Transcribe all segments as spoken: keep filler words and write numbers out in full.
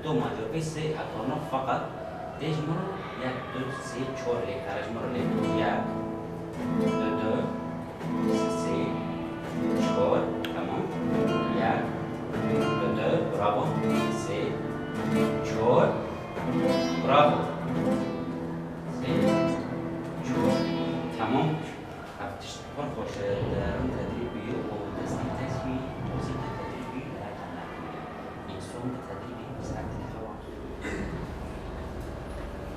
Do major pê sê akorno, feqet tê ji min re yek, du, sê, çor lê, here ji min re lê. Yek, du, du, sê, çor, tamam. Yek, du, du, bravo. Sê, çor, bravo. Sê, çor, tamam. Ev tişt pir xweş e, derin tedrîbî û destî te jî tozî te tedrîbî li her cem nakiriye. Însan bi tedrîbî serkefte wan.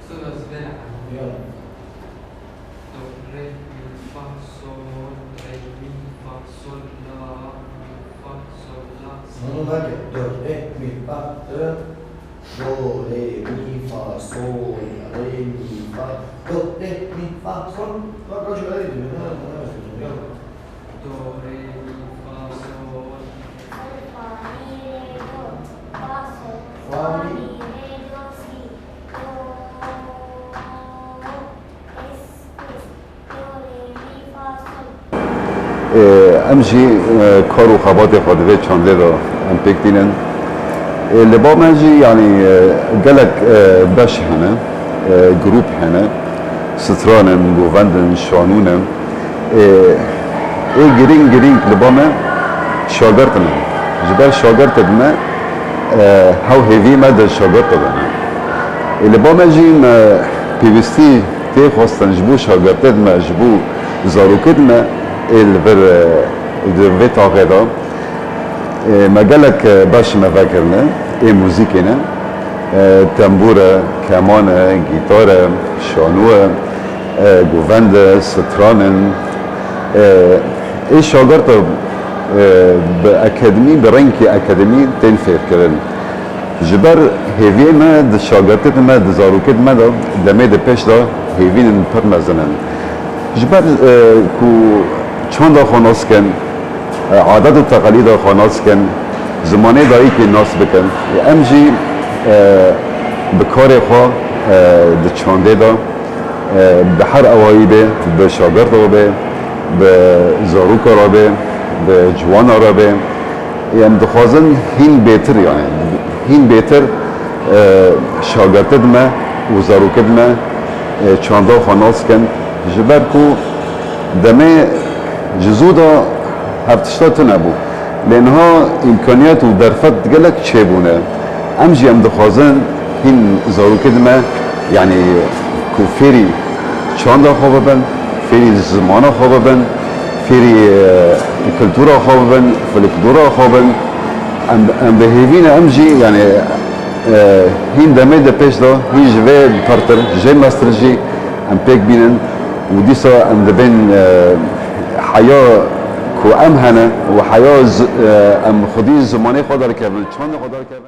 Ustaz, ez vê re Do, re, mi, fa, sol, re, mi, fa, sol, la, mi, fa, sol, la, si. Onu da gel. Do, re, mi, fa, re, do, re, mi, fa, sol, re, mi, fa, do, re, mi, fa, sol. Bak, bak, şöyle gidiyor. Ha, ha, ha, ha. Do, re, mi, fa, sol. Sol, fa, mi, re, do. Fa, sol, fa, mi, re, do, si. Do, es, es. Do, re, mi, fa, sol. Ê, em jî, e, kar û xebatê xwe di vê çandê de em pêk tînin. Ê, li ba me jî, yanî, e, gelek, e, beş hene, e, grûp hene, stran in, govend in, şanûn in. Ê, ê girîng girîng li ba me şagirt in. Ji ber şagirt in me, e, hew hêvî me di şagirt de ne. Ê, li ba me jî me pêwîstî tê xwestin ji bo şagirtê me, ji bo zarokê me ê li vir, e, di vê taxê de, e, me gelek, e, beş me vekirine, ê muzîkê ne. E, tembûr e, keman e, gîtar e, şanû e, e, govend e, stran in. E, ê şagirta, e, bi akademî, bi rengkî akademî tên fêrkirin. Ji ber hêviyê me di şagirtê me, di zarokê me de, demê di pêş de hêvînin pir mezin in. Ji ber, e, ku çanda xwe nas kin, e, adet û teqelîda xwe nas kin, zimanê dayikê nas bikin. Em jî, e, bi karê xwe, e, di çandê de, e, bi her awayî be, bi şagirta be, bi zaroka re be, bi ciwana re be, em dixwazin hîn bêtir, yani hîn bêtir, e, şagirtê me û zarokê me, e, çanda xwe nas kin. Ji ber ku demê ji zû de hev tişta tune bû. Lê niha îmkaniyet û derfet gelek çêbûne. Em jî em dixwazin hîn zarokê me, yanî ku fêrî çanda xwe bibin, fêrî zimana xwe bibin, fêrî, e, kultura xwe bibin, folklora xwe bin. Em, em bi hêvî ne, em jî, yanî, e, hîn demê di pêş de, hîn ji vê pirtir, jê mestir jî em pêk bînin û dîsa em dibên, e, heya ku em hene û heya zi-, e, em xwedî zimanê xwe derkevin, çandê xwe derkevin.